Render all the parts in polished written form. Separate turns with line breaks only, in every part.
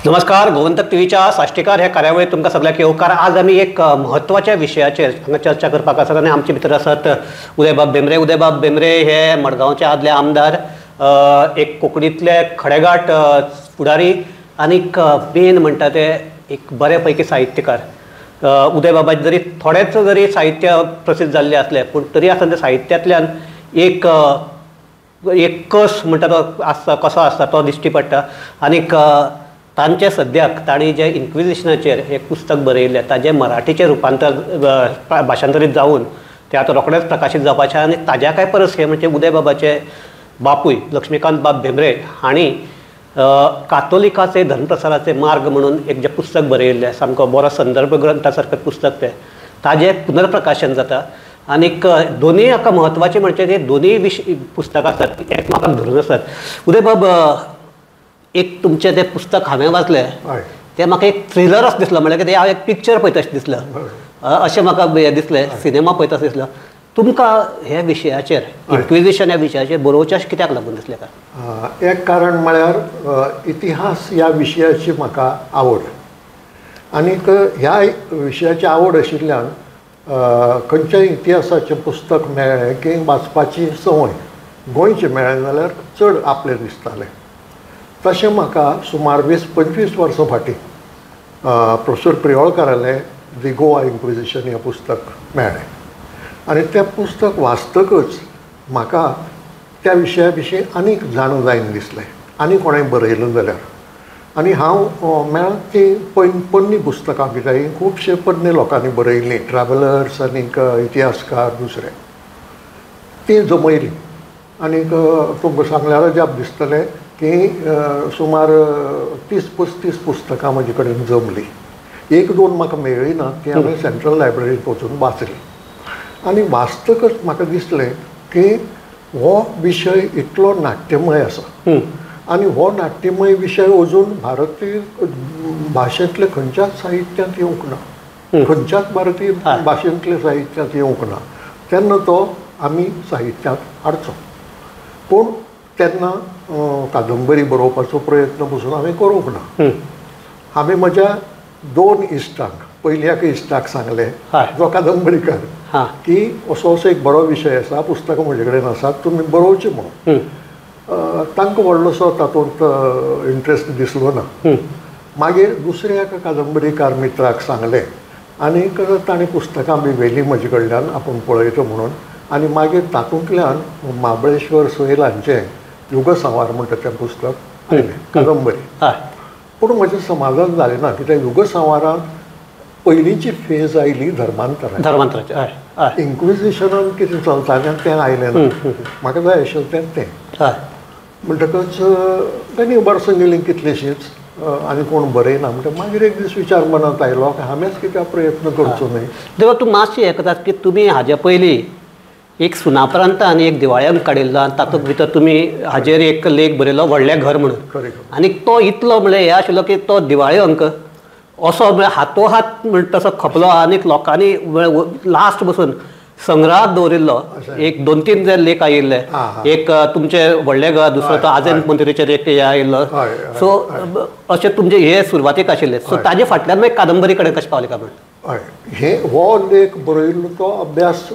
नमस्कार, गोमंतक टीव्हीच्या साश्टीकार ह्या कार्यावळीत तुमकां सगळ्यांक येवकार. आज आमी एक म्हत्वाच्या विशयाचेर हांगा चर्चा करपाक आसात आनी आमचे भितर आसात उदयबाब भेंब्रे. उदयबाब भेंब्रे हे मडगांवचे आदले आमदार, एक कोंकणींतले खडेगांठ फुडारी आनीक मेन म्हणटा ते एक बरे पैकी साहित्यकार. उदयबाबाचें जरी थोडेंच जरी साहित्य प्रसिद्ध जाल्लें आसलें पूण तरी आसतना त्या साहित्यांतल्यान एक एक कस म्हणटा तो आसता, कसो आसता तो दिश्टी पडटा. आनीक तांचे सद्याक तांणी जे इन्क्विजिशनाचेर एक पुस्तक बरयिल्लें ताजें मराठीचें रुपांतर भाशांतरीत जावन तें आतां रोखडेंच प्रकाशीत जावपाचें. आनी ताज्या काय परस हें म्हणजे उदयबाबाचे बापूय लक्ष्मीकांत बाब भेंब्रे हांणी कातोलिकाचे धर्मप्रसाराचे मार्ग म्हणून एक जें पुस्तक बरयिल्लें, सामको बरो संदर्भ ग्रंथा सारकें पुस्तक तें, ताजें पुनर्प्रकाशन जाता. आनीक दोनूय हाका म्हत्वाचें म्हणजे ते दोनूय विशय पुस्तकां आसात एकमेकांक धरून आसात. उदयबाब, एक तुमचें तें पुस्तक हांवें वाचलें तें म्हाका एक थ्रिलर अशें दिसलो, म्हणल्यार कितें हांव एक पिक्चर पळयता अशें दिसलें, अशें म्हाका हें दिसलें, सिनेमा पळयता अशें दिसलो. तुमकां ह्या विशयाचेर, इन्क्विजिशन ह्या विशयाचेर बरोवचें अशें कित्याक लागून दिसलें काय?
एक कारण म्हळ्यार इतिहास ह्या विशयाची म्हाका आवड, आनीक ह्या विशयाची आवड आशिल्ल्यान खंयच्याय इतिहासाचें पुस्तक मेळ्ळें की वाचपाची संवय, गोंयचें मेळ्ळें जाल्यार चड आपलें दिसतालें. तशें म्हाका सुमार 20-25 वर्सां फाटीं प्रोफेसर प्रियोळकारालें दी गोवा इन्क्विजिशन हें पुस्तक मेळ्ळें आनी तें पुस्तक वाचतकच म्हाका त्या विशया विशीं आनीक जाणा जायन दिसलें, आनी कोणें बरयलें जाल्यार. आनी हांव मेळत तीं पोन्नी पुस्तकां कित्याक हीं खुबशे पोन्ने लोकांनी बरयल्लीं, ट्रॅवलर्स आनीक इतिहासकार दुसरे, तीं जमयलीं. आनीक तुमकां सांगल्यार अजाप दिसतलें की सुमार 30-35 पुस्तकां म्हजे कडेन जमलीं. एक दोन म्हाका मेळ्ळीं ना, ती हांवें सेंट्रल लायब्ररींत वचून वाचली. आनी वाचतकच म्हाका दिसलें की हो विशय इतलो नाट्यमय आसा आनी हो नाट्यमय विशय अजून भारतीय भाशेंतले खंयच्याच साहित्यांत येवंक ना, खंयच्याच भारतीय भाशेंतले साहित्यांत येवंक ना. तेन्ना तो आमी साहित्यांत हाडचो. पूण तेन्ना कादंबरी बरोवपाचो प्रयत्न पसून हांवें करूंक ना. हांवें म्हज्या दोन इश्टांक, पयलीं एका इश्टाक सांगलें जो कादंबरीकार, की असो असो एक बरो विशय आसा, पुस्तकां म्हजे कडेन आसात, तुमी बरोवचें म्हणून. तांकां व्हडलोसो तातूंत इंट्रस्ट दिसलो ना. मागीर दुसऱ्या एका कादंबरीकार मित्राक सांगलें आनीक ताणें पुस्तकां बी व्हेलीं म्हजे कडल्यान आपूण पळयता म्हणून. आनी मागीर तातूंतल्यान महाबळेश्वर सैल हांचें युगसांवार म्हणटा तें पुस्तक आयलें, कादंबरी. पूण म्हजें समाधान जालें ना, कित्याक युगसांवारांत पयलींची फेज आयली धर्मांतराची,
धर्मांतराची,
इन्क्विजिशनान कितें चलतालें तें आयलें ना. म्हाका जाय आशिल्लें तें तें. म्हणटकच तांणी वर्सां गेलीं कितलींशींच आनी कोण बरयना. म्हणटा मागीर एक दीस विचार मनांत आयलो की हांवेंच कित्याक प्रयत्न करचो न्हय.
देवा, तूं मातशें हें करतात की तुमी हाजे पयलीं एक सुनापरांत आनी एक दिवाळे अंक काडिल्लो आनी तातूंत भितर तुमी हाजेर एक लेख बरयलो व्हडलें घर म्हणून. आनी तो इतलो म्हळ्यार हें आशिल्लो की तो दिवाळे अंक असो म्हळ्यार हातोहात म्हणटा तसो खपलो आनी लोकांनी लास्ट बसून संग्रहात दवरिल्लो. एक 2-3 जे लेख आयिल्ले, एक तुमचें व्हडलें घर, दुसरो तो आजेंत मंत्रीचेर एक हे आयिल्लो. सो अशें तुमचे हे सुरवातीक आशिल्ले. सो ताजे फाटल्यान मागीर कादंबरी कडेन कशें पावलें काय म्हण?
हय, हे हो लेख बरयल्लो तो अभ्यास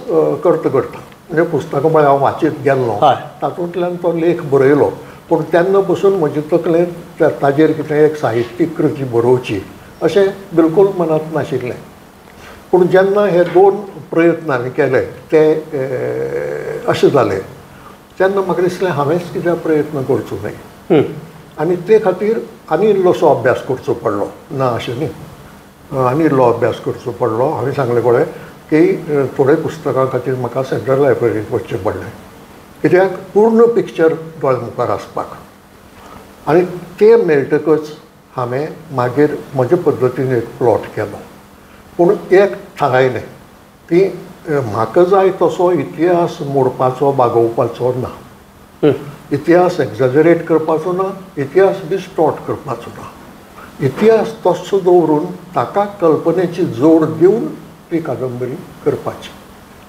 करता करता, म्हणजे पुस्तकां म्हळ्यार हांव वाचीत गेल्लो, तातूंतल्यान तो लेख बरयलो. पूण तेन्ना पसून म्हजे तकलेंत ताजेर कितें एक साहित्यीक कृती बरोवची अशें बिलकूल मनांत नाशिल्लें. पूण जेन्ना हे दोन प्रयत्न हांवें केले ते अशें जाले तेन्ना म्हाका दिसलें हांवेंच कित्याक प्रयत्न करचो न्हय. आनी ते खातीर आनी इल्लोसो अभ्यास करचो पडलो, ना अशें न्ही, आनी इल्लो अभ्यास करचो पडलो. हांवें सांगलें पळय की थोडे पुस्तकां खातीर म्हाका सेंट्रल लायब्ररींत वचचें पडलें, कित्याक पूर्ण पिक्चर दोळ्या मुखार आसपाक. आनी तें मेळटकच हांवें मागीर म्हजे पद्दतीन एक प्लॉट केलो. पूण एक थारायलें की म्हाका जाय तसो इतिहास मोडपाचो, बागोवपाचो ना, इतिहास एक्झॅजरेट करपाचो ना, इतिहास डिस्टॉर्ट करपाचो ना. इतिहास तसो दवरून ताका कल्पनेची जोड दिवन ती कादंबरी करपाची.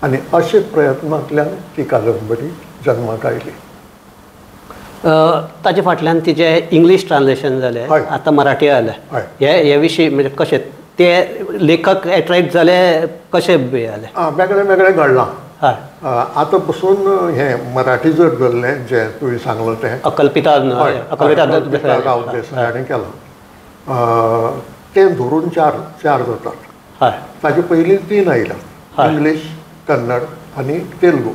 आनी अशे प्रयत्नांतल्यान ती कादंबरी जन्माक आयली.
ताजे फाटल्यान तिजें इंग्लीश ट्रान्सलेशन जालें, आतां मराठी आयलें, हे विशीं म्हणजे कशें ते लेखक एट्रेक्ट जाले, कशें जालें?
वेगळें वेगळें घडलां. आतां पसून हें मराठी जर धरलें जें तुवें सांगलां तें
अकल्पिता अकल्पिता
राव देसाय हाणें केलां तें धरून चार चार जातात. ताजे पयलीं 3 आयल्यात, इंग्लीश, कन्नड आनी तेलुगू.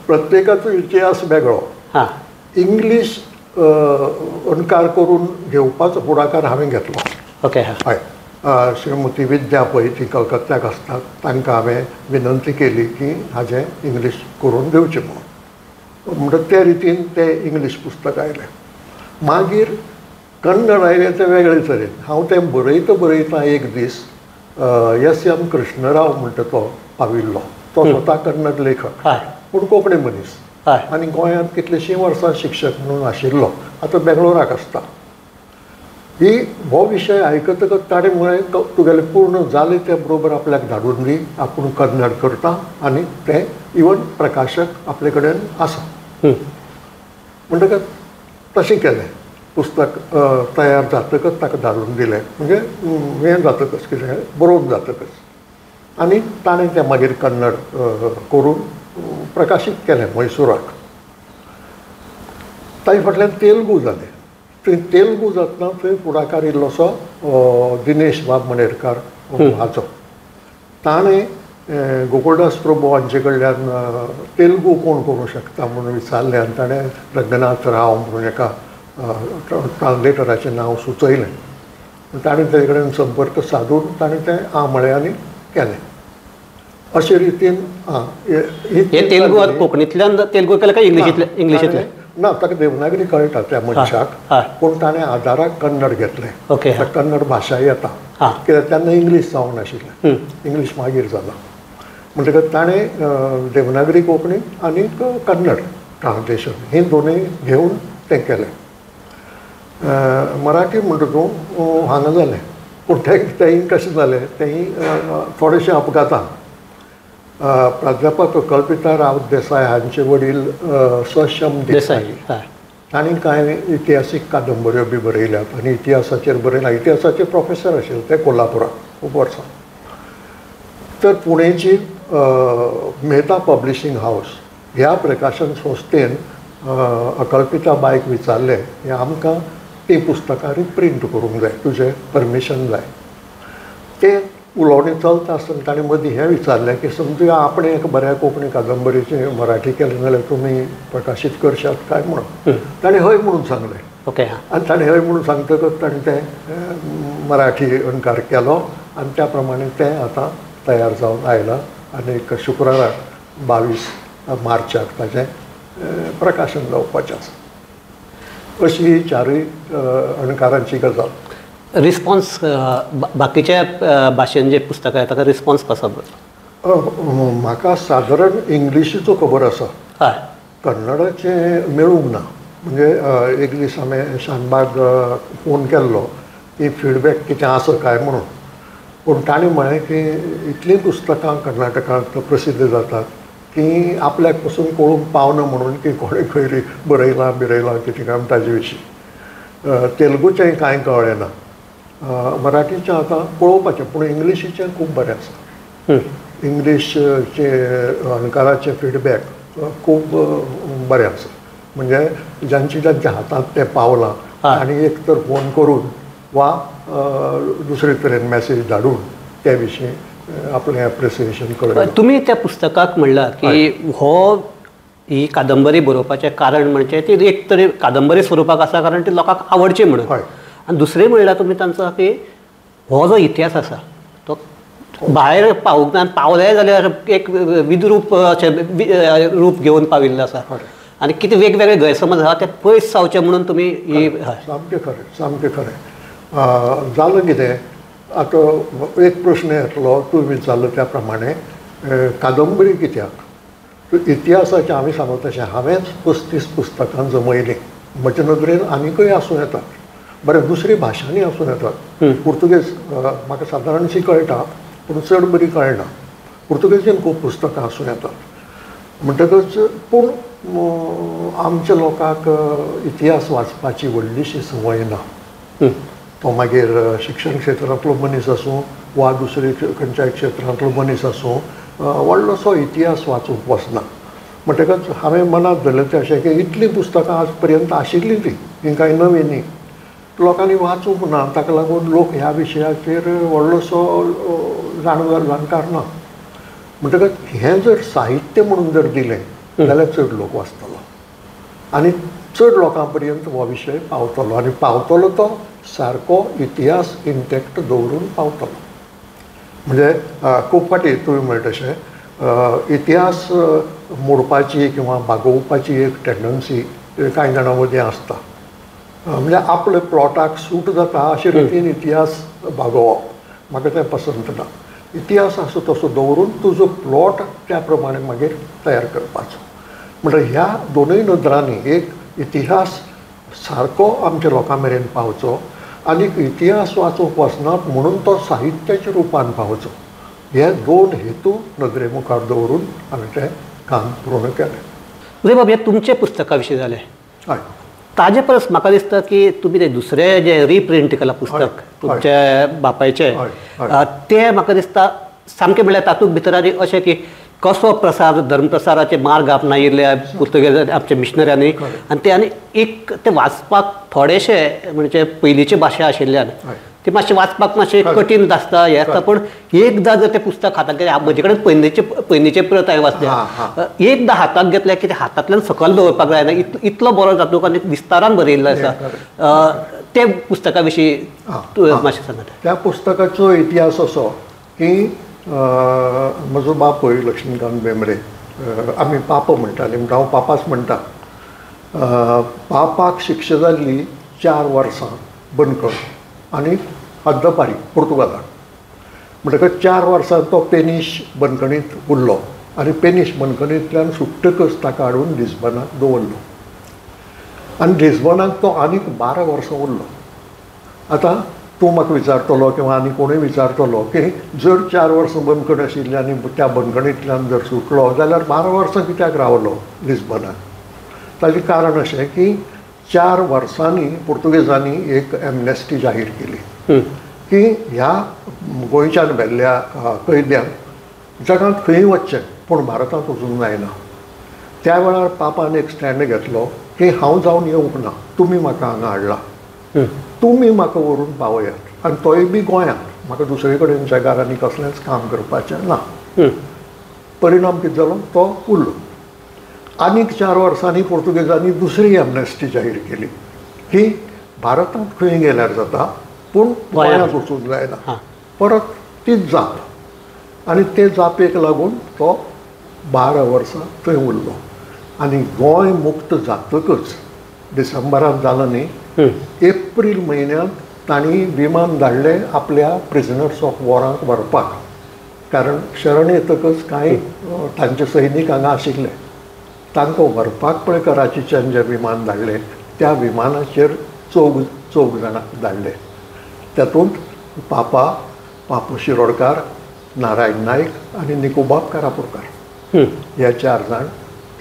प्रत्येकाचो इतिहास वेगळो. इंग्लीश अणकार करून घेवपाचो फुडाकार हांवें घेतलो.
ओके.
हय, श्रीमती विद्या पळय ती कलकत्त्याक आसतात, तांकां हांवें विनंती केली की हाजें इंग्लीश करून दिवचें म्हणून. म्हणटकच ते रितीन तें इंग्लीश पुस्तक आयलें. मागीर कन्नड आयलें तें वेगळे तरेन. हांव तें बरयता बरयता एक दीस एस एम कृष्णराव म्हणटा तो पाविल्लो, तो स्वता कन्नड लेखक पूण कोंकणी मनीस आनी गोंयांत कितलींशीं वर्सां शिक्षक म्हणून आशिल्लो, आतां बेंगलोराक आसता. ही हो विशय आयकतकच ताणें म्हळें तुगेलें पूर्ण जालें ते बरोबर आपल्याक धाडून दी, आपूण कन्नड करता आनी तें इवन प्रकाशक आपले कडेन आसा. म्हणटकच तशें केलें. पुस्तक तयार जातकच ताका धाडून दिलें, म्हणजे हें जातकच कितें बरोवन जातकच, आनी ताणें तें मागीर कन्नड करून प्रकाशीत केलें म्हैसूराक. ताजे फाटल्यान तेलुगू जालें. थंय तेलुगू जातना थंय फुडाकार इल्लोसो दिनेश बाब मणेरकार हाचो, ताणें गोकुळदास प्रभू हांचे कडल्यान तेलुगू कोण करूंक शकता म्हणून विचारलें आनी ताणें रंगनाथ राव म्हणून एका ट्रान्सलेटराचें नांव सुचयलें. ताणें ताजे कडेन संपर्क सादून ताणें तें आं म्हळें आनी केलें. अशे रितीन
हे तेलुगू कोंकणींतल्यान तेलुगू केलें काय इंग्लिशींतल्यान? इंग्लिशींतल्यान
ना, ताका देवनागरी कळटा त्या मनशाक, पूण ताणें आदाराक कन्नड घेतलें.
ओके.
कन्नड भाशा येता कित्याक तेन्ना इंग्लीश जावंक नाशिल्लें, इंग्लीश मागीर जाला. म्हणटकच ताणें देवनागरी कोंकणी आनी कन्नड ट्रान्सलेशन ही दोनूय घेवन तें केलें. मराठी म्हणटा तूं हांगा जालें, पूण तेंय कशें जालें, तेंय थोडेशें अपघातान. प्राध्यापक कल्पिता राव देसाय हांचे वडील सशम देसाई तांणी कांय इतिहासीक कादंबऱ्यो बी बरयल्यात आनी इतिहासाचेर बरयलां. इतिहासाचे प्रोफेसर आशिल्ले ते कोल्हापुराक खूब वर्सां. तर पुणेची मेहता पब्लिशींग हावस ह्या प्रकाशन संस्थेन अकल्पिता बायक विचारलें की आमकां तीं पुस्तकां रिप्रिंट करूंक जाय, तुजें परमिशन जाय. तें उलोवणें चलता आसतना ताणें मदीं हें विचारलें की समजुया आपणें एक बऱ्या कोंकणी कादंबरीचें मराठी केलें जाल्यार तुमी प्रकाशीत करशात काय म्हणून. ताणें हय म्हणून सांगलें.
ओके.
आनी ताणें हय म्हणून सांगतकच ताणें तें मराठी अणकार केलो आनी त्या प्रमाणे तें आतां तयार जावन आयलां आनी एक शुक्राराक 22 मार्चाक ताचें प्रकाशन जावपाचें आसा. अशी ही चारूय अणकारांची गजाल.
रिस्पॉन्स बाकीच्या भाशेन जे पुस्तकां येता ताका रिस्पॉन्स कसो?
म्हाका सादारण इंग्लिशीचो खबर आसा, कन्नडाचें मेळूंक ना. म्हणजे एक दीस हांवें शानबाग फोन केल्लो की फिडबॅक कितें आसा काय म्हणून, पूण ताणें म्हळें की इतलीं पुस्तकां कर्नाटकांत प्रसिद्ध जातात की आपल्याक पसून कळूंक पावना म्हणून की कोणें खंय बरयलां बिरयलां कितें काय ताजे विशीं. तेलुगूचेंय कांय कळ्ळें ना, मराठीचें आतां पळोवपाचें, पूण इंग्लिशीचें खूब बरें आसा. इंग्लिशचे अणकाराचें फिडबॅक खूब बरें आसा. म्हणजे जांची जांच्या हातांत तें पावलां आनी एक तर फोन करून वा दुसरे तरेन मॅसेज धाडून ते विशीं आपलें एप्रिसिएशन कळयलां.
तुमी त्या पुस्तकाक म्हणलां की हो ही कादंबरी बरोवपाचें कारण म्हणजे ती एक तरी कादंबरी स्वरुपाक आसा कारण ती लोकांक आवडची म्हणून, आनी दुसरें म्हणल्यार तुमी तांचो की हो जो इतिहास आसा तो भायर पावूंक ना, पावले जाल्यार एक विद्रूप अशें रूप घेवन पाविल्लो आसा आनी कितें वेगवेगळे गैरसमज आसा ते पयस जावचे म्हणून तुमी ही.
सामकें खरें, सामकें खरें. जालें कितें, आतां एक प्रश्न येतलो तूं विचारलो त्या प्रमाणे कादंबरी कित्याक? इतिहासाचें हांवें सांगलो तशें हांवेंच 35 पुस्तकां जमयलीं. म्हजे नदरेन आनीकय आसूं येतात, बरें दुसरी भाशांनी आसूं येतात. पुर्तुगेज म्हाका सादारणशी कळटा पूण चड बरी कळना. पुर्तुगेजीन खूब पुस्तकां आसूं येतात. म्हणटकच पूण आमच्या लोकांक इतिहास वाचपाची व्हडलीशी संवय ना. तो मागीर शिक्षण क्षेत्रांतलो मनीस आसूं वा दुसरे खंयच्याय क्षेत्रांतलो मनीस आसूं, व्हडलोसो इतिहास वाचूंक वचना. म्हणटकच हांवें मनांत धरलें तें अशें की इतलीं पुस्तकां आज पर्यंत आशिल्लीं तीं, हीं कांय नवीं न्ही, लोकांनी वाचूंक ना. ताका लागून लोक ह्या विशयाचेर व्हडलोसो जाणकार ना. म्हणटकच हें जर साहित्य म्हणून जर दिलें जाल्यार चड लोक वाचतलो आनी चड लोकां पर्यंत हो विशय पावतलो, आनी पावतलो तो सारको इतिहास इंटॅक्ट दवरून पावतलो. म्हणजे खूब फावटी तुवें म्हणलें तशें इतिहास मोडपाची किंवा बागोवपाची एक टेंडन्सी कांय जाणां मदीं आसता. म्हणजे आपले प्लॉटाक सूट जाता अशे रितीन इतिहास बागोवप म्हाका तें पसंत ना. इतिहास आसा तसो दवरून तुजो प्लॉट त्या प्रमाणे मागीर तयार करपाचो. म्हणल्यार ह्या दोनूय नदरांनी एक इतिहास सारको आमच्या लोकां मेरेन पावचो आनी इतिहास वाचूंक वचनात म्हणून तो साहित्याच्या रुपान पावचो, हे दोन हेतू नदरे मुखार दवरून हांवें तें काम पूर्ण केलें.
उदयबाब, हें तुमच्या पुस्तका विशीं जालें.
हय.
ताजे परस म्हाका दिसता की तुमी तें दुसरें जें रिप्रिंट केलां पुस्तक तुमच्या बापायचें, तें म्हाका दिसता सामकें म्हणल्यार तातूंत भितर आनी अशें की कसो प्रसार धर्मप्रसाराचे मार्ग आपणायिल्ले पुर्तुगेज आमच्या मिशनऱ्यांनी, आनी ते आनी एक ते वाचपाक थोडेशे म्हणजे पयलींची भाशा आशिल्ल्यान ती मातशें वाचपाक मातशें कठीण आसता, हें आसता. पूण एकदां जर तें पुस्तक हाताक घेतलें, म्हजे कडेन पयलींचे प्रत हांवें वाचल्या, एकदां हाताक घेतलें की तें हातांतल्यान सकयल दवरपाक जायना, इतलो बरो जातूंक आनी विस्तारान बरयिल्लो आसा. ते पुस्तका विशीं तूं मातशें सांगात.
त्या पुस्तकाचो इतिहास असो की म्हजो बापूय लक्ष्मीकांत बेंब्रे, आमी पापा म्हणटाली, म्हणटा हांव पापाच म्हणटा. पापाक शिक्षा जाल्ली 4 वर्सां बंदखण आनी हद्दपारी पुर्तुगालाक. म्हणटकच 4 वर्सां तो पेनिश बंदखणींत उरलो आनी पेनिश बंदखणींतल्यान सुट्टकच ताका हाडून लिस्बनाक दवरलो आनी लिस्बनाक तो आनीक 12 वर्सां उरलो. आतां तूं म्हाका विचारतलो किंवा आनी कोणूय विचारतलो की जर 4 वर्सां बंदखण आशिल्ली आनी त्या बंदखणींतल्यान जर सुटलो जाल्यार 12 वर्सां कित्याक रावलो लिस्बनाक? ताचें कारण अशें की 4 वर्सांनी पुर्तुगेजांनी एक एमनेस्टी जाहीर केली की ह्या गोंयच्यान व्हेल्ल्या कैद्यांक जगांत खंय वचचें पूण भारतांत वचूंक जायना. त्या वेळार पापान एक स्टँड घेतलो की हांव जावन येवंक ना, तुमी म्हाका हांगा हाडला, तुमी म्हाका व्हरून पावयात, आनी तोय बी गोंयांत, म्हाका दुसरे कडेन जगार आनी कसलेंच काम करपाचें ना. परिणाम कितें जालो, तो उरलो. आनीक 4 वर्सांनी पुर्तुगेजांनी दुसरी एमनेस्टी जाहीर केली की भारतांत खंय गेल्यार जाता पूण गोंयांत वचूंक जायना. परत तीच जाप, आनी ते जापेक लागून तो 12 वर्सां थंय उरलो. आनी गोंय मुक्त जातकच डिसेंबरांत जालो न्ही, एप्रील म्हयन्यांत तांणी विमान धाडलें आपल्या प्रिजनर्स ऑफ वॉरांक व्हरपाक, कारण शरण येतकच कांय तांचे सैनीक हांगा आशिल्ले, तांकां व्हरपाक पळय कराचीच्यान जें विमान धाडलें त्या विमानाचेर चौग जाणांक धाडले. तातूंत पापा, पापू शिरोडकार, नारायण नायक आनी निकोबाब कारापूरकार ह्या 4 जाण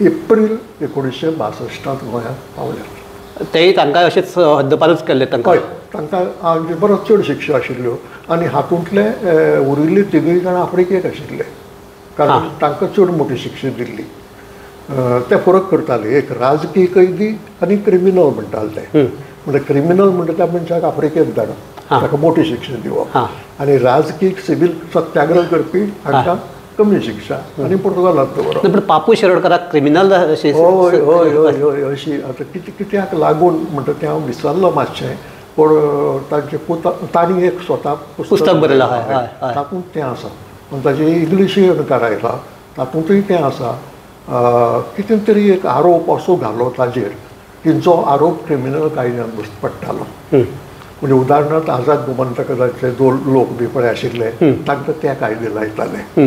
एप्रील 1962 गोंयांत पावल्यात.
तेय तांकां अशेंच हद्दपारूच केल्ले तांकां?
हय, तांकां बरोच चड शिक्षा आशिल्ल्यो आनी हातूंतले उरिल्ले 3 जाण आफ्रिकेक आशिल्ले, कारण तांकां चड मोठी शिक्षा दिल्ली. ते फरक करताले, एक राजकीय कैदी आनी क्रिमिनल म्हणटाले ते. म्हणजे क्रिमिनल म्हणटा त्या मनशाक आफ्रिकेक धाडप, ताका मोठी शिक्षा दिवप, आनी राजकीय सिवील सत्याग्रह करपी हांकां कमी शिक्षा आनी पुर्तुगालांत दवरप.
पूण पापू शिरोडकाराक क्रिमिनल अशी?
हय हय हय हय, अशी आतां कितें कित्याक लागून म्हणटा तें हांव विसरलो मातशें, पूण तांचे तांणी एक स्वता
पुस्तक बरयलां
तातूंत तें आसा, पूण ताजे इंग्लिशूय अणकार आयला तातूंतय तें आसा. कितें तरी एक आरोप असो घालो ताजेर की जो आरोप क्रिमिनल कायद्यान पडटालो. म्हणजे उदाहरणार्थ आझाद गोमंतकाचे जो लोक बी पळय आशिल्ले तांकां ते कायदे लायताले,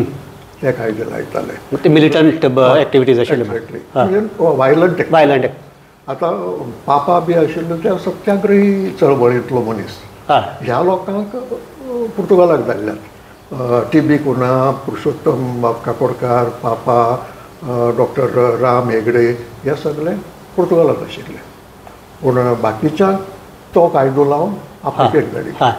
ते कायदे लायताले.
ते मिलिटंट एक्टिविटीज आशिल्ले,
म्हणजे वायलंट
वायलंट.
आतां पापा बी आशिल्लो ते सत्याग्रही चळवळींतलो मनीस, ह्या लोकांक पुर्तुगालाक धाडल्यात. टी बी कुन्हा, पुरुषोत्तम बाब काकोडकार, पापा, डॉक्टर राम हेगडे हे सगळे पुर्तुगालाक आशिल्ले. पूण बाकीच्यांक तो कायदो लावन आफ्रिकेक धाडिल्ले.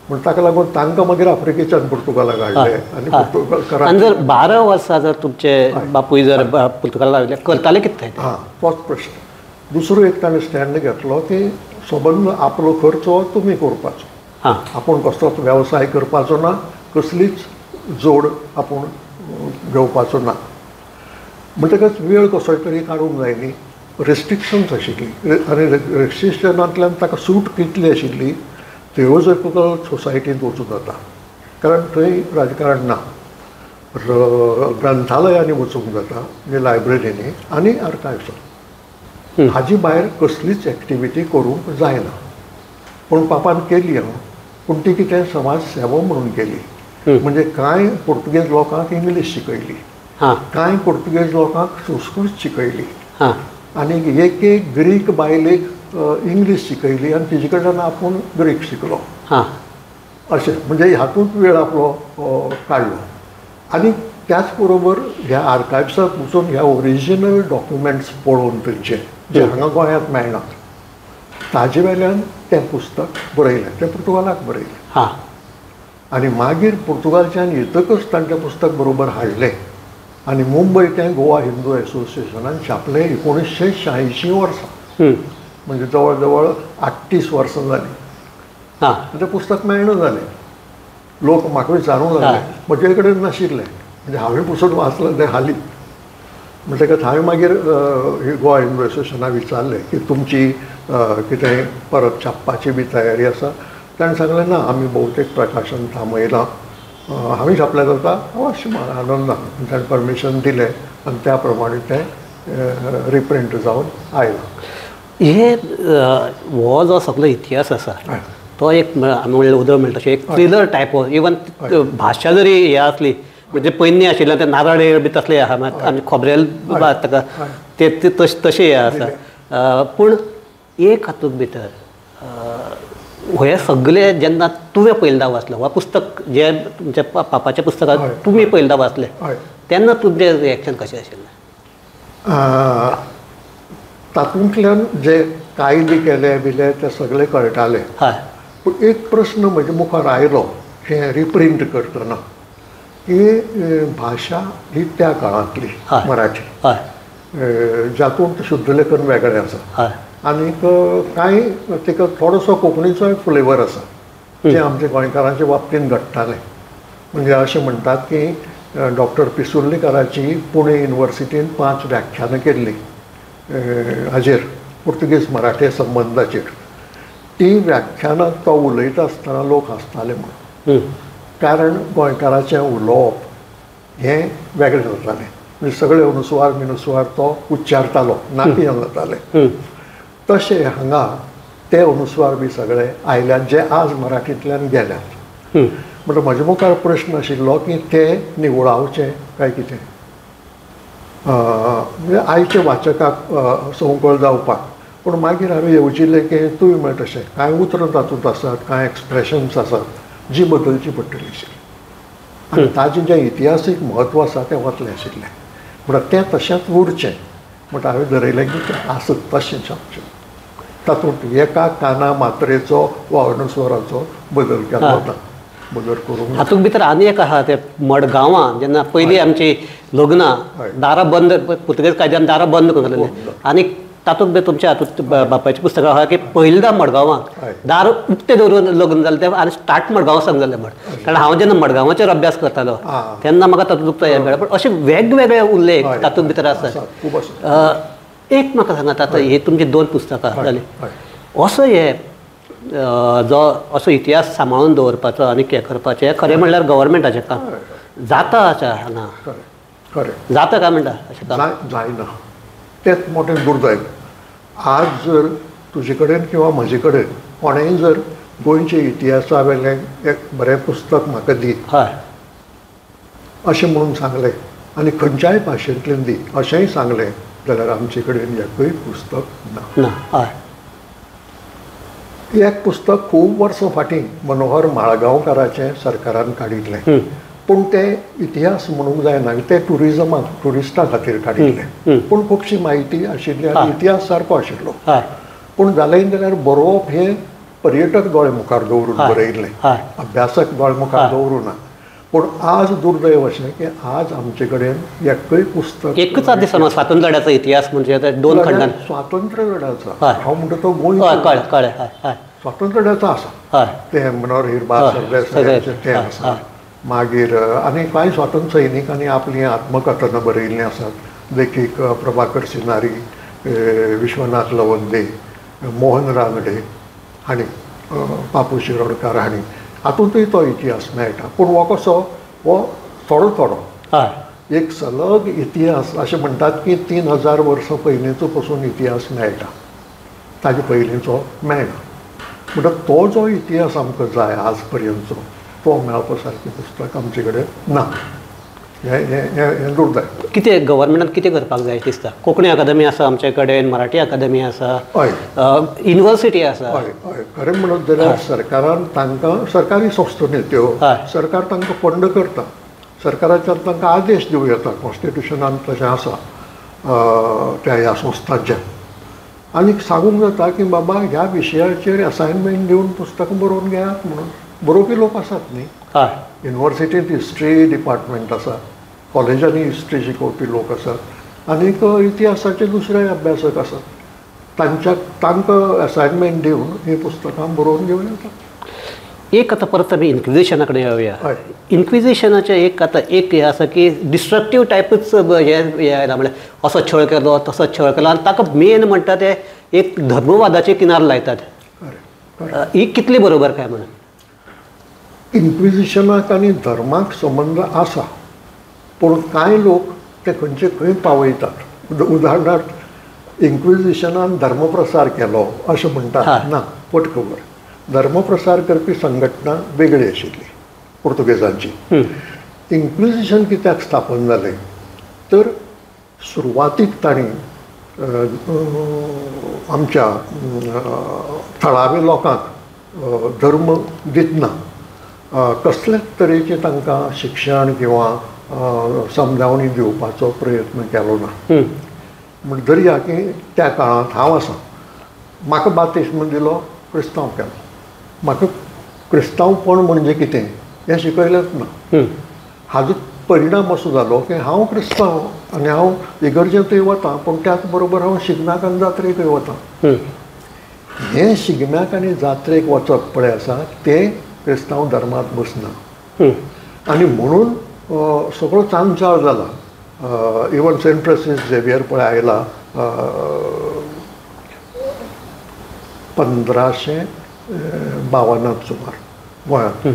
म्हण ताका लागून तांकां मागीर आफ्रिकेच्यान पुर्तुगालाक हाडले आनी पुर्तुगाल.
आनी जर 12 वर्सां जर तुमचे बापूय जर पुर्तुगालाक आयिल्ले करताले कितें?
हां, तोच प्रश्न. दुसरो एक ताणें स्टँड घेतलो की सबंद आपलो खर्च हो तुमी करपाचो, आपूण कसलोच वेवसाय करपाचो ना, कसलीच जोड आपूण घेवपाचो ना. म्हणटकच वेळ कसोय तरी काडूंक जाय न्ही. रेस्ट्रिक्शन्स आशिल्ली आनी रेस्ट्रिक्शनांतल्यान ताका सूट कितली आशिल्ली थियोसॉफिकल सोसायटींत वचूं जाता, कारण थंय राजकारण ना. ग्रंथालयांनी वचूंक जाता, म्हणजे लायब्ररींनी आनी आर्कायव्सान. हाजी भायर कसलीच एक्टिविटी करूंक जायना. पूण पापान केली हांव, पूण ती कितें समाज सेवा म्हणून केली. म्हणजे कांय पुर्तुगेज लोकांक इंग्लीश शिकयली, कांय पुर्तुगेज लोकांक संस्कृत शिकयली, आनी एक एक ग्रीक बायलेक इंग्लीश शिकयली आनी तिजे कडल्यान आपूण ग्रीक शिकलो. अशें म्हणजे हातूंत वेळ आपलो काडलो. आनी त्याच बरोबर ह्या आर्कायव्साक वचून ह्या ओरिजिनल डॉक्युमेंट्स पळोवन थंयचे जे हांगा गोंयांत मेळनात ताजे वेल्यान तें पुस्तक बरयलें, तें पुर्तुगालाक बरयलें. आनी मागीर पुर्तुगालच्यान येतकच तांचें पुस्तक बरोबर हाडलें आनी मुंबय तें गोवा हिंदू एसोसिएशनान छापलें 1986 वर्सा, म्हणजे जवळ जवळ 38 वर्सां जालीं. तें पुस्तक मेळना जालें, लोक म्हाका विचारूंक लागले, म्हजे कडेन नाशिल्लें, म्हणजे हांवें पुस्तक वाचलें तें हालीं. म्हणटकच हांवें मागीर गोवा हिंदू एसोसिएशनाक विचारलें की तुमची कितें परत छापपाची बी तयारी आसा? ताणें सांगलें ना, आमी भोवतेक प्रकाशन थांबयलां, हांवें छापलें जाता अवश्य आनंदान. ताणें परमिशन दिलें आनी त्या प्रमाणे तें रिप्रिंट जावन आयलां.
हे हो जो सगळो इतिहास आसा तो एक आमी म्हणलें उदय म्हणटा तशें एक थ्रिलर टायप, इवन भाशा जरी हे आसली म्हणजे पयलीं आशिल्लें ते नारळ बी तसले आहा, आमी खोबरेल ताका ते तशें हें आसा. पूण एक हातूंत भितर हे सगळे जेन्ना तुवें पयलीं वाचलें वा पुस्तक जे तुमच्या पापाच्या पुस्तकां तुमी पयलीं वाचलें तेन्ना तुमचें रिएक्शन कशें आशिल्लें?
तातूंतल्यान जे कायदे केले बिले ते सगळे कळटाले. पूण एक प्रस्न म्हज्या मुखार आयलो हें रिप्रिंट करतना की भाशा ही त्या काळांतली मराठी, जातूंत शुद्धलेखन वेगळें आसा आनीक कांय ताका थोडोसो कोंकणीचोय फ्लेवर आसा जें आमच्या गोंयकारांच्या बाबतींत घडटालें. म्हणजे अशें म्हणटात की डॉक्टर पिसुर्लेकाराची पुणे युनिवर्सिटीन 5 व्याख्यानां केल्लीं हाजेर पुर्तुगेज मराठी संबंदाचेर. ती व्याख्यानां तो उलयता आसतना लोक हांसताले म्हणून, कारण गोंयकाराचें उलोवप हें वेगळें जातालें, म्हणजे सगळे अनुस्वार मिनुस्वार तो उच्चारतालो, नाकी जाताले. तशें हांगा ते अनुस्वार बी सगळे आयल्यात जे आज मराठींतल्यान गेल्यात. म्हणटा म्हज्या मुखार प्रश्न आशिल्लो की ते निवळावचे काय कितें, म्हणजे आयच्या वाचकाक संवकळ जावपाक. पूण मागीर हांवें येवजिलें की तुवें म्हळें तशें कांय उतरां तातूंत आसात, कांय एक्सप्रेशन्स आसात जी बदलची पडटली आशिल्ली आनी ताजें जें इतिहासीक म्हत्व आसा तें वतलें आशिल्लें. म्हणटा तें तशेंच उरचें म्हणटा हांवें दरयलें की तें आसत तशें छापचें, तातूंत एका काना मात्रेचो वा अनुस्वाराचो बदल केलो ना, बदल करूंक.
हातूंत भितर आनी एक आहा ते मडगांवां जेन्ना पयलीं आमची लग्नां दारां बंद, पुर्तुगेज कायद्यान दारां बंद करून जालें आनी तातूंत भितर तुमच्या हातूंत बापायचें पुस्तक आहा की पयलींदा मडगांवां दार उक्तें दवरून लग्न जालें तें आनी स्टार्ट मडगांवां सावन जालें म्हण. कारण हांव जेन्ना मडगांवाचेर अभ्यास करतालो तेन्ना म्हाका तातूंत हें मेळ्ळें. पूण अशे वेगवेगळे उल्लेख तातूंत भितर आसात. एक म्हाका सांगात, आतां ही तुमची 2 पुस्तकां जालीं, असो हे जो असो इतिहास सांबाळून दवरपाचो आनी हें करपाचें खरें म्हणल्यार गव्हर्मेंटाचें काम जाता अशें हांगा जाता काय म्हणटा अशें काम
जायना, तेंच मोठें दुर्दैव. आज जर तुजे कडेन किंवा म्हजे कडेन कोणेंय जर गोंयच्या इतिहासा वेलें एक बरें पुस्तक म्हाका दी अशें म्हणून सांगलें आनी खंयच्याय भाशेंतल्यान दी अशेंय सांगलें जाल्यार आमचे कडेन एकूय पुस्तक ना. एक पुस्तक खूब वर्सां फाटीं मनोहर माळगांवकाराचें सरकारान काडिल्लें, पूण ते इतिहास म्हणूंक जायना, ते ट्युरिजमाक ट्युरिस्टां खातीर काडिल्ले, पूण खुबशी म्हायती आशिल्ली आनी इतिहास सारको आशिल्लो. पूण जालें जाल्यार बरोवप हें पर्यटक दोळे मुखार दवरून बरयिल्लें, अभ्यासक दोळे मुखार दवरूं ना. पूण आज दुर्दैव अशें की आज आमचे कडेन एकूय पुस्तक
एकूच आज दिसना स्वातंत्र्य लढ्याचो इतिहास म्हणजे दोन खंडान
स्वातंत्र्य लढ्याचो, हांव म्हणटा तो गोंयचो स्वातंत्र्य लढ्याचो आसा, ते मनोहर हिरबा सरदेसायाचें तें आसा. मागीर आनी कांय स्वातंत्र्य सैनिकांनी आपलीं आत्मकथनां बरयिल्लीं आसात, देखीक प्रभाकर सिनारी, विश्वनाथ लवंदे, मोहन रानडे हांणी, बापू शिरोडकार हांणी, हातूंतय तो इतिहास मेळटा. पूण हो कसो, हो थोडो थोडो एक सलग इतिहास अशें म्हणटात की 3000 वर्सां पयलींचो पसून इतिहास मेळटा, ताजे पयलींचो मेळना. म्हणटा तो जो इतिहास आमकां जाय आज पर्यंतचो तो मेळपा सारकें पुस्तक आमचे कडेन ना. हें हें दुर्दैव.
कितें गव्हर्मेंटान कितें करपाक जाय दिसता? कोंकणी अकादमी आसा आमचे कडेन, मराठी अकादमी आसा,
हय,
युनिवर्सिटी आसा.
हय हय, खरें म्हणत जाल्यार सरकारान तांकां, सरकारी संस्था न्ही त्यो, सरकार तांकां फंड करता, सरकाराच्यान तांकां आदेश दिवं येता, कॉन्स्टिट्युशनान तशें आसा त्या ह्या संस्थांच्या. आनी सांगूंक जाता की बाबा ह्या विशयाचेर असायनमेंट दिवन पुस्तकां बरोवन घेयात म्हणून. बरोवपी लोक आसात न्ही, युनिवर्सिटींत हिस्ट्री डिपार्टमेंट आसा, कॉलेजांनी हिस्ट्री शिकोवपी लोक आसात, आनीक इतिहासाचे दुसरे अभ्यासक आसात, तांच्या तांकां असायनमेंट दिवन हीं पुस्तकां बरोवन घेवन येता.
एक आतां परत आमी इन्क्विजिशना कडेन येवया. इन्क्विजिशनाचें एक आतां एक हें आसा की डिस्ट्रक्टीव टायपूच हें आयलां, म्हणल्यार असो छळ केलो तसो छळ केलो, आनी ताका मेन म्हणटा ते एक धर्मवादाचे किनार लायतात. ही कितली बरोबर काय म्हणून?
इन्क्विजिशनाक आनी धर्माक संबंद आसा, पूण कांय लोक ते खंयचे खंय पावयतात. उदाहरणार्थ इन्क्विजिशनान धर्मप्रसार केलो अशें म्हणटात, ना, फट खबर. धर्मप्रसार करपी संघटना वेगळी आशिल्ली पुर्तुगेजांची. इन्क्विजिशन कित्याक स्थापन जालें तर सुरवातीक तांणी आमच्या थळाव्या लोकांक धर्म दितना कसलेच तरेचें तांकां शिक्षण किंवा समजावणी दिवपाचो प्रयत्न केलो ना. म्हण धरया की त्या काळांत हांव आसा, म्हाका बातिस्म दिलो, क्रिस्तांव केलो, म्हाका क्रिस्तांवपण म्हणजे कितें हें शिकयलेंच ना. हाजो परिणाम असो जालो की हांव क्रिस्तांव आनी हांव इगर्जेंतूय वता, पूण त्याच बरोबर हांव शिगम्याक आनी जात्रेकूय वता. हें शिगम्याक आनी जात्रेक वचप पळय आसा तें क्रिस्तांव धर्मांत बसना, आनी म्हणून सगळो चांचाळ जाला. इवन सेंट फ्रांसीस झेवियर पळय आयला 1552 सुमार गोंयांत,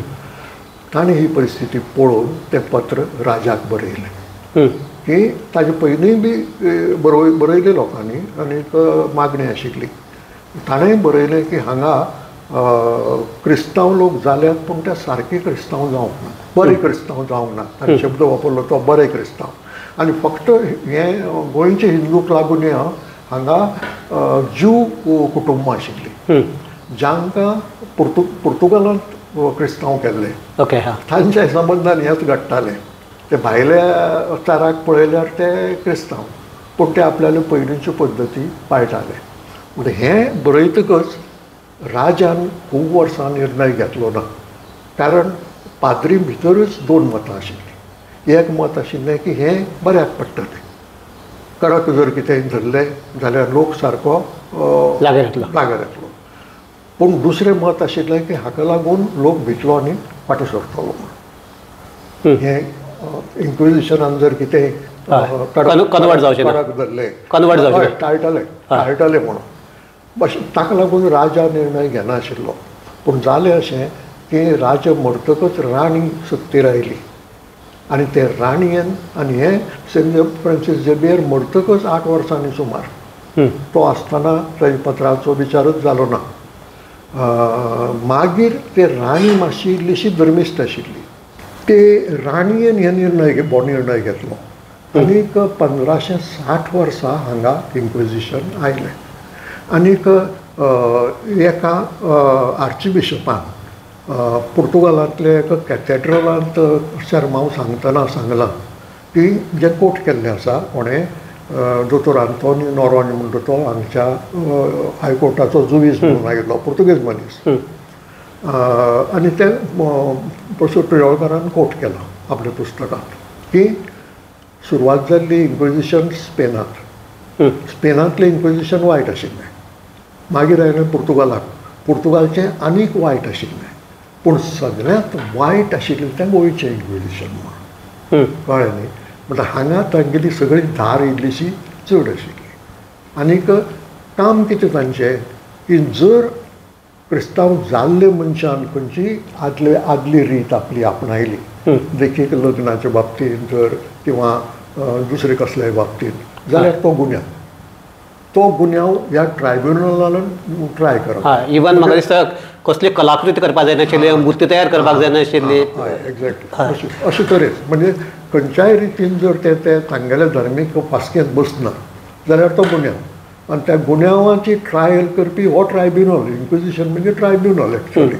ताणें ही परिस्थिती पळोवन तें पत्र राजाक बरयलें की ताजे पयलींय बी बरयलें लोकांनी आनी एक मागणी आशिल्ली. ताणें बरयलें की हांगा क्रिस्तांव लोक जाल्यात पूण ते सारके क्रिस्तांव जावंक ना, बरे क्रिस्तांव जावंक ना. ताणें शब्द वापरलो तो बरे क्रिस्तांव. आनी फक्त हें गोंयचे हिंदूक लागून हांगा ज्यू कुटुंबां आशिल्लीं जांकां पुर्तुगालांत क्रिस्तांव केल्ले, तांच्या संबंदान हेंच घडटालें. ते भायल्या चाराक पळयल्यार ते क्रिस्तांव, पूण ते आपल्याल्यो पयलींच्यो पद्दती पाळटाले. म्हणजे हें बरयतकच राजान खूब वर्सां निर्णय घेतलो ना, कारण पाद्री भितरूच दोन मतां आशिल्लीं. एक मत आशिल्लें की हें बऱ्याक पडटलें, कडक जर कितेंय धरलें जाल्यार लोक सारको लागीं येतलो. पूण दुसरें मत आशिल्लें की हाका लागून लोक भितलो आनी फाटीं सरतलो म्हणून. हें इन्क्विजिशनान जर कितेंय कडक धरलें, टाळटले टाळटले म्हणून बस ताका लागून राजा निर्णय घेनाशिल्लो. पूण जालें अशें की राजा मरतकच राणी सत्तेर आयली आनी ते राणयेन आनी हे सेंट फ्रांसीस झेवियर मरतकच 8 वर्सांनी सुमार तो आसतना ताच्या पत्राचो विचारूच जालो ना. मागीर ते राणी मातशी इल्लीशी धर्मिश्ट आशिल्ली, ते राणयेन हे निर्णय हो निर्णय घेतलो आनीक 1560 वर्सा हांगा इन्क्विजिशन आयलें. आनीक एका आर्चबिशपान पुर्तुगालांतले एका कॅथेड्रलांत शेरमांव सांगतना सांगलां की जें कोट केल्लें आसा कोणें दोतोर आंतोनी नोरोन्य म्हणटा तो हांगच्या हायकोर्टाचो जुवीज म्हणून आयिल्लो पुर्तुगेज मनीस आनी तें प्रोफेसर प्रियोळकारान कोट केलां आपल्या पुस्तकांत की सुरवात जाल्ली इन्क्विजिशन स्पेनांत, स्पेनांतलें इन्क्विजिशन वायट आशिल्लें, मागीर आयलें पुर्तुगालाक, पुर्तुगालचें आनीक वायट आशिल्लें, पूण सगळ्यांत वायट आशिल्लें तें गोंयचें इन्क्विजिशन म्हणून कळ्ळें न्ही. म्हणटा हांगा तांगेली सगळी धार इल्लीशी चड आशिल्ली आनीक काम कितें तांचें की जर क्रिस्तांव जाल्ले मनशान खंयची आदली रीत आपली आपणायली, देखीक लग्नाच्या बाबतींत जर किंवा दुसरे कसल्याय बाबतींत जाल्यार तो गुन्यांव, तो गुन्यांव ह्या ट्रायब्युनलान ट्राय करप.
इवन म्हाका दिसता कसली कलाकृती करपाक जायनाशिल्ली, मूर्ती तयार करपाक जायनाशिल्ली.
हय एक्झॅक्टली अशे तरेन म्हणजे खंयच्याय रितीन जर ते ते तांगेल्या धर्मीक फास्केंत बसना जाल्यार तो गुन्यांव आनी त्या गुन्यांवाची ट्रायल करपी हो ट्रायब्युनल. इन्क्विजिशन म्हणजे ट्रायब्युनल एक्चुअली,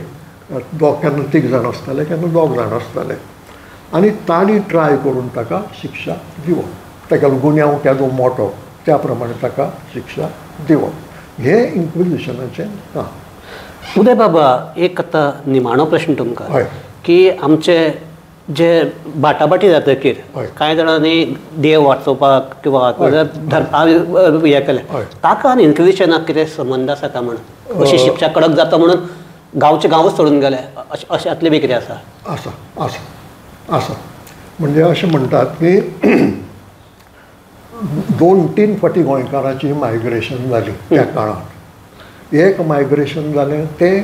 दोग केन्ना तीग जाण आसताले केन्ना दोग जाण आसताले आनी तांणी ट्राय करून ताका शिक्षा दिवप, ताका गुन्यांव केदो मोटो त्या प्रमाणे ताका शिक्षा दिवप, हें इन्क्विजिशनाचें काम.
उदय बाबा, एक आतां निमाणो प्रश्न तुमकां की आमचे जे बाटाबाटी जातकीर कांय जाणांनी देव वाचोवपाक किंवा हें केलें, ताका आनी इन्क्विजिशनाक कितें संबंद आसा काय म्हणून अशी शिक्षा कडक जाता म्हणून गांवचे गांवच सोडून गेले अशें बी कितें आसा?
आसा आसा आसा. म्हणजे अशें म्हणटात की 2-3 फावटी गोंयकारांची मायग्रेशन जाली त्या काळांत. एक मायग्रेशन जालें तें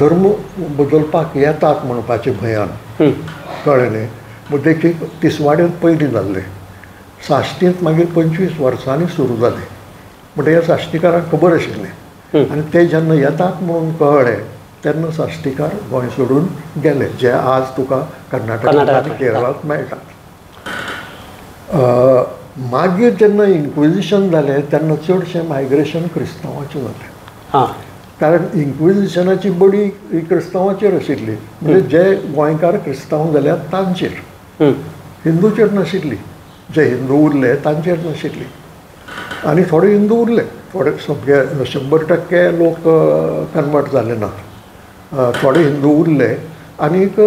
धर्म बदलपाक येतात म्हणपाचें भंयान, कळ्ळें न्ही. देखीक तिसवाड्यांत पयलीं जाल्लें, साश्टींत मागीर 25 वर्सांनी सुरू जालें. म्हणटा ह्या साश्टीकारांक खबर आशिल्लें आनी ते जेन्ना येतात म्हणून कळ्ळें तेन्ना साश्टीकार गोंय सोडून गेले, जे आज तुका कर्नाटकांत आनी केरळांत मेळटात. मागीर जेन्ना इन्क्विजिशन जालें तेन्ना चडशें मायग्रेशन क्रिस्तांवाचें जालें, कारण इन्क्विजिशनाची बडी ही क्रिस्तांवाचेर आशिल्ली, म्हणजे जे गोंयकार क्रिस्तांव जाल्यात तांचेर, हिंदूचेर नाशिल्ली, जे हिंदू उरले तांचेर नाशिल्ली. आनी थोडे हिंदू उरले, थोडे सगळे 100% लोक कन्वर्ट जाले ना, थोडे हिंदू उरले आनीक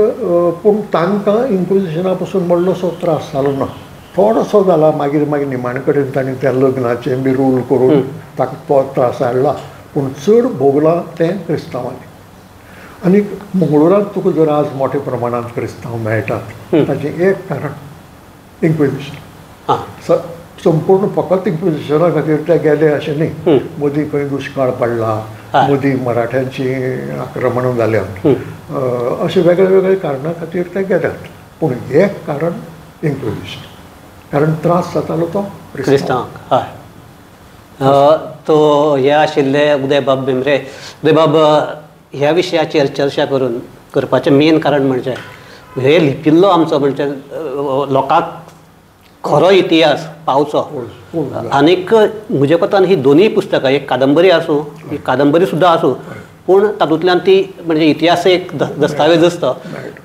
पूण तांकां इन्क्विजिशना पसून व्हडलोसो त्रास जालो ना, थोडोसो जाला. मागीर मागीर निमाणे कडेन तांणी त्या लग्नाचें बी रूल करून ताका तो त्रास हाडला, पूण चड भोगलां तें क्रिस्तांवांनी. आनी मंगळुरांत तुका जर आज मोठ्या प्रमाणांत क्रिस्तांव मेळटात ताचें एक कारण इन्क्विजिशन. संपूर्ण फकत इन्क्विजिशना खातीर ते गेले अशें न्ही, मदीं खंय दुश्काळ पडला, मदीं मराठ्यांची आक्रमणां जाल्यात, अशे वेगळे वेगळे कारणां खातीर ते गेल्यात, पूण एक कारण इन्क्विजिशन, कारण त्रास जातालो तो
क्रिस्तांवांक. हय, तो हे आशिल्ले उदयबाब भेंब्रे. उदयबाब, ह्या विशयाचेर चर्चा करून करपाचें मेन कारण म्हणजे हे लिपिल्लो आमचो म्हणजे लोकांक खरो इतिहास पावचो. आनीक म्हज्या कोतान ही दोनूय पुस्तकां, एक कादंबरी आसूं, एक कादंबरी सुद्दां आसूं, पूण तातूंतल्यान ती म्हणजे इतिहास एक दस्तावेज आसता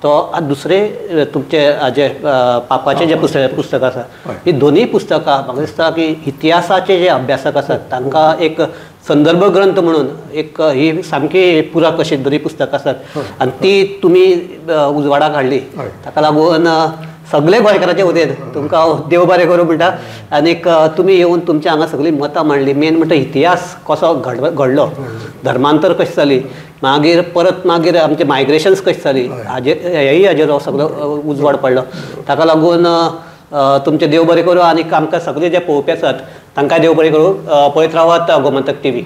तो. दुसरें तुमचे जे पापाचें जें पुस्तक आसा, ही दोनूय पुस्तकां म्हाका दिसता की इतिहासाचे जे अभ्यासक आसात तांकां एक संदर्भ ग्रंथ म्हणून एक ही सामकी पुरक अशी दोनूय पुस्तकां आसात आनी ती तुमी उजवाडाक हाडली. ताका लागून सगळे गोंयकाराचे वतीन तुमकां हांव देव बरें करूं म्हणटा. आनीक तुमी येवन तुमच्या हांगा सगळीं मतां मांडली. मेन म्हणटा इतिहास कसो घडलो, धर्मांतर कशें जाली, मागीर परत मागीर आमचे मायग्रेशन्स कशें जाली, हाजेर हेय हाजेर हो सगळो उजवाड पडलो. ताका लागून तुमचें देव बरें करूं आनीक आमकां सगळे जे पळोवपी आसात तांकां देव बरें करूं. पळयत रावात गोमंतक टीव्ही.